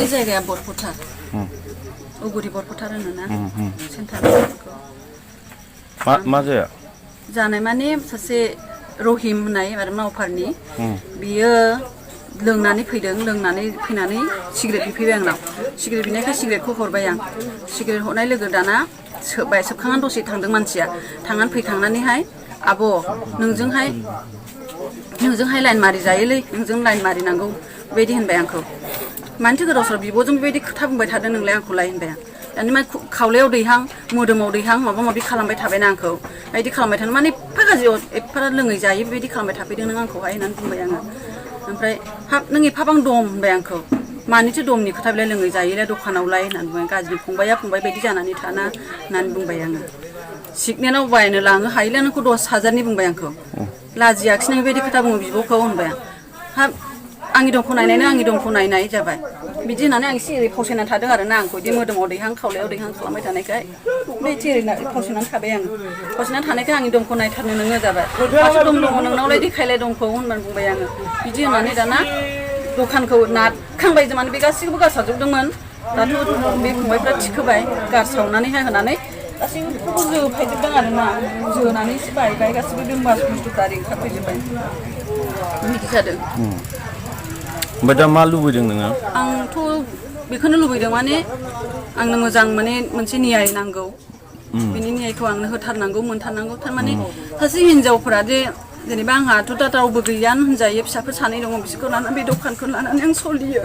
बे जायगाया बरफुटार उगुरि बरफुटार होनोना सेन्टार मा जाया जानाय माने सासे रहिम होननाय आरो मावफारनि बियो लोंनानै फैनानै सिगारेट बिफैबाय आंनाव सिगारेट बिनायखाय सिगारेटखौ हरबाय आं सिगारेट हरनाय लोगो दाना सोबखांनानै दसे थांदों मानसिया थांनानै फैखांनानैहाय आब' नोंजोंहाय लाइन मारि जायोलै नोंजों लाइन मारिनांगौ बेबायदि होनबाय आंखौ मानोथो गोदाव सोराव बिब'जों बेबायदि खोथा बुंबाय थादों नोंलाय आंखौलाय होनबाय आं दानि मा खावलायाव दैहां मोदोमाव दैहां माबा माबि खालामबाय थाबायना आंखौ बेबायदि खालामबाय थानो माने एफा गाज्रि एफा लोङै जायो बेबायदि खालामबाय थाफैदों नों आंखौहाय होननानै बुंबाय आङो ओमफ्राय हाब नों एफाबां दम होनबाय आंखौ मानिथो दमनि खोथा बेलाय लोङै जायोलाय दखानावलाय होननानै बुंबाय गाज्रि फंबाय बायदि जानानै थाना होननानै बुंबाय आङो सिगनेलाव बायनो लाङो हायोला नोंखौ 10,000नि बुंबाय आंखौ लाजियाखिसै नों बेबायदि खोथा बुङो बिब'खौ होनबाय आं हाब आंनि दमखौ नायनाय जाबाय बिदि होननानै आं एसे ओरै फावसायनानै थादों आरोना आंखौ बिदि मोदोमाव दैहां खावलायाव दैहां खालामबाय थानायखाय बेबायदि ओरै फावसायनानै थाबाय आङो फावसायनानै थानायखाय आंनि दमखौ नायथारनो नोङो जाबाय माथो दम दङ नोंनावलाय देखायलाय दमखौ होननानै बुंबाय आङो बिदि होननानै दाना दखानखौ नारखांबाय माने बे गासैखौबो गारसावजोबदोंमोन दाथ' बे फंबायफ्रा थिखोबाय गारसावनानैहाय होनानै गासैखौबो जोफायजोबदों आरोना जोनानै एसे बायबाय गासैबो बे मास बुस्थुफ्रा ओरै ओंखारफैजोबबाय बिदि जादों ओमफ्राय दा मा लुबैदों नोङो आंथ' बेखौनो लुबैदों माने आंनो मोजां माने मोनसे न्याय नांगौ बिनि न्यायखौ आंनो होथारनांगौ मोनथारनांगौ थारमाने सासे हिनजावफोरा जेनेबा आंहाथ' दा रावबो गैयानो होनजायो फिसाफोर 2 दङ बिसोरखौ लानानै बे दखानखौ लानानै आं सोलियो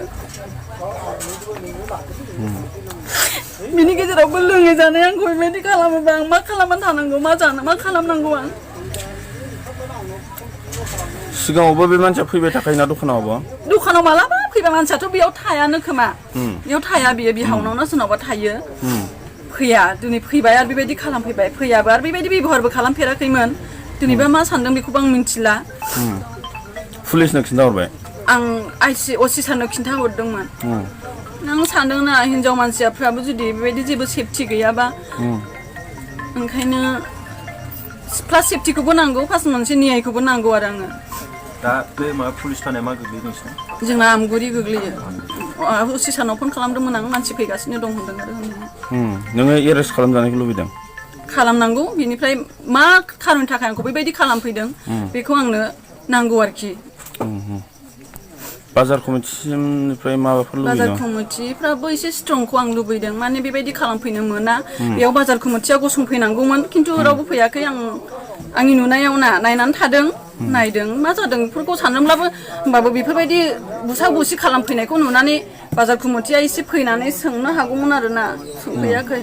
बिनि गेजेरावबो लोङै जानाय आंखौ बेबायदि खालामोबा आं मा खालामनानै थानांगौ मा खालामनांगौ आं सिगाङावबो बे मानसिया फैबाय थाखायोना दखानाव मालाबा फैबा मानसियाथ' बेयाव थायानो खोमा बेयाव थाया बियो बिहावनावनो सोरनावबा थायो फैया दिनै फैबाय आरो बेबायदि खालामफैबाय फैयाबो आरो बेबायदि बेबहारबो खालामफेराखैमोन दिनैबा मा सानदों बेखौबो आं मिन्थिला पुलिसनो खिन्थाहरबाय आं असि सारनो खिन्थाहरदोंमोन आं सानदोंना हिनजाव मानसिफ्राबो जुदि बेबायदि जेबो सेफटि गैयाबा ओंखायनो प्लास सेफटिखौबो नांगौ प्लास मोनसे न्यायखौबो नांगौ आरो आङो दा बे माबा पुलिस थानाया मा गोग्लैयो नोंसिना जोंना आमगुरि गोग्लैयो असि सारनाव फन खालामदोंमोन आं मानसि फैगासिनो दं होनदों आरो नोङो एरेस्ट खालामजानायखौ लुबैदों खालामनांगौ बिनिफ्राय मा खारननि थाखाय आंखौ बेबायदि खालामफैदों बेखौ आंनो नांगौ आरोखि बाजार कमिटिनिफ्राय माबाफोर लुबैदों बाजार कमिटिफ्राबो एसे स्ट्रंखौ आं लुबैदों माने बेबायदि खालामफैनो मोना बेयाव बाजार कमिटिया गसंफैनांगौमोन खिन्थु रावबो फैयाखै आंनि नुनायाव नायनानै थादों नायदों मा जादों बेफोरखौ सानदोंब्लाबो होमबाबो बेफोरबायदि बुसा बुसि खालामफैनायखौ नुनानै बाजार कमिटिया एसे फैनानै सोंनो हागौमोन आरोना सोंफैयाखै